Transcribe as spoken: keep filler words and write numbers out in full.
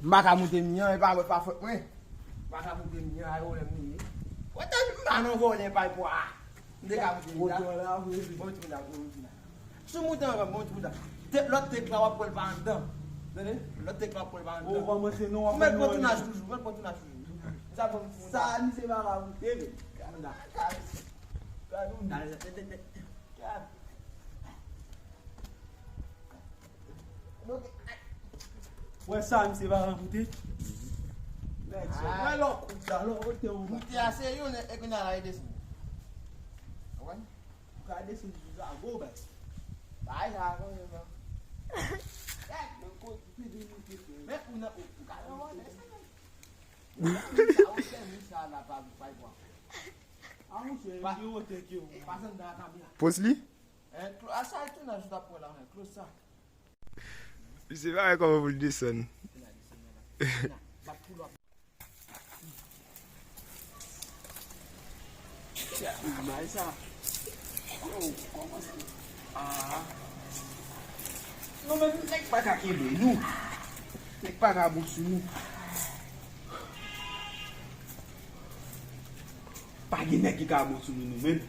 M pa ka moute mi an, e pa, e pa fòt mwen. M pa ka moute mi an, ay, wòlè m ye. Wè, tèl m pa nan vòlè, pa pwa. M te ka moute mi an. Bon, ti moun la, bon, ti moun la. Si w moute anvan, bon, ti moun la. Te, lòt tek la, w ap pran l pa anndan. Tande? Lòt tek la, w ap pran l pa anndan. Ou kòmanse non, w ap pran tounaj toujou, w ap pran tounaj toujou. Sa bon, ti moun la. Sa, misye pa ka moute, men. Gade, gade, gade. Wè sa, misye pa ranpoute. Nèg sa, wè lò kout la, lò kote ou. Moute a se youn, e kounye a la, e desann. Ou konprann? Ou ka desann sou zago, bay. Bay sa, konn yo, non. Men kote, pi de moute, men ou nan, ou ka ranpoute. Sa, ou fè, mi sa, la, pa, pa, pa. A, monchè, yo, tèt yo. Pase anndan a, kabri a. Post li? Hein, clo-, a sa e tounaj ou t ap pran la, hein, close sa. Misye pa wè kòman pou l desann. Bay sa. Yo, kòmanse. Ah. Nou menm, nèg pa ka kenbe nou. Nèg pa ka bout sou nou. Pa gen nèg ki ka bout sou nou, nou menm.